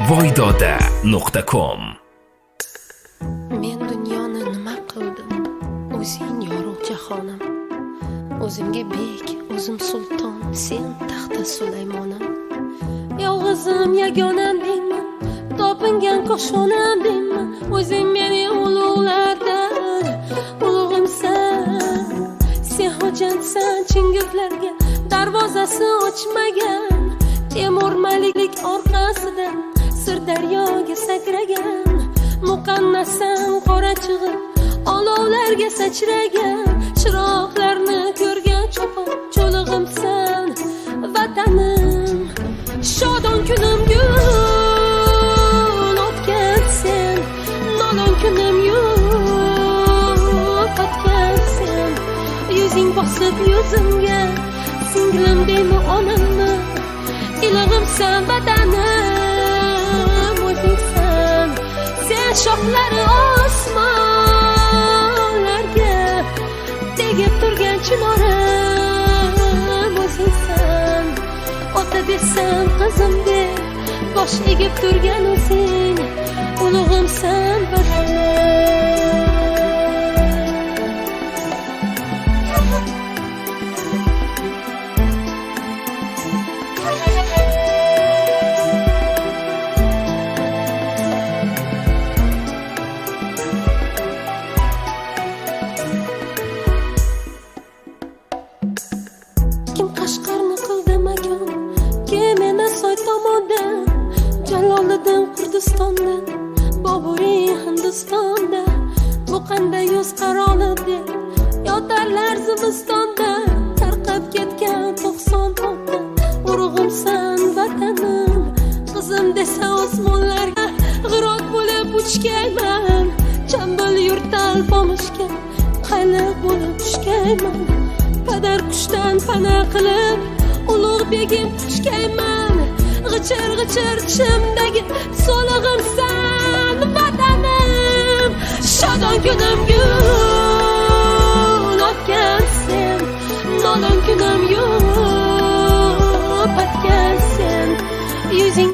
Voydoda.com. Men dunyoni nima qildim? O'zing yorug' jahonim. O'zimga bek, o'zim sulton, sen taxta Sulaymonim. Yolg'izim, yagonam deyman, topingan koshonam deyman. O'zing meni ulug'lardan ulug'imsan. Sen xo'jandsan Chingizlarga darvozasi ochmagan. Temur Maliklik orqasidan Sirdaryoga sakragan. Muqannasan qorachig'i olovlarga sachragan. Chiroqlarni ko'rgan chopon cho'lig'imsan vatanim. Shodon kunim gul otgan sen, nolon kunim yo'qotgan sen. Yuzing bosib yuzimga, singlim deymi onamni, ilig'imsan vatanim o'zingsan. Sen shoxlari osmonlarga tegib turgan chinorim o'zingsan. Ota desam qizim deb bosh egib turgan o'zing, ulug'imsan vatanim. Kim Qashqarni qildi makon, kim Soy tomonda, Jaloliddin Kurdistonda, Boburiy Hindistonda. Bu qanday yuz qaroli deb yotarlar zimistonda. Tarqab ketgan 90 ota urug'imsan vatanim. Qizim desa osmonlarga g'irot bo'lib uchgayman. Chambil yurtda Alpomishga qayliq bo'lib tushgayman. Padar qushdan pana qilib ulug' begim quchgayman. G'ichir g'ichir tishimdagi so'lig'imsan vatanim. Shodon kunim gul otgan sen, nolon kunim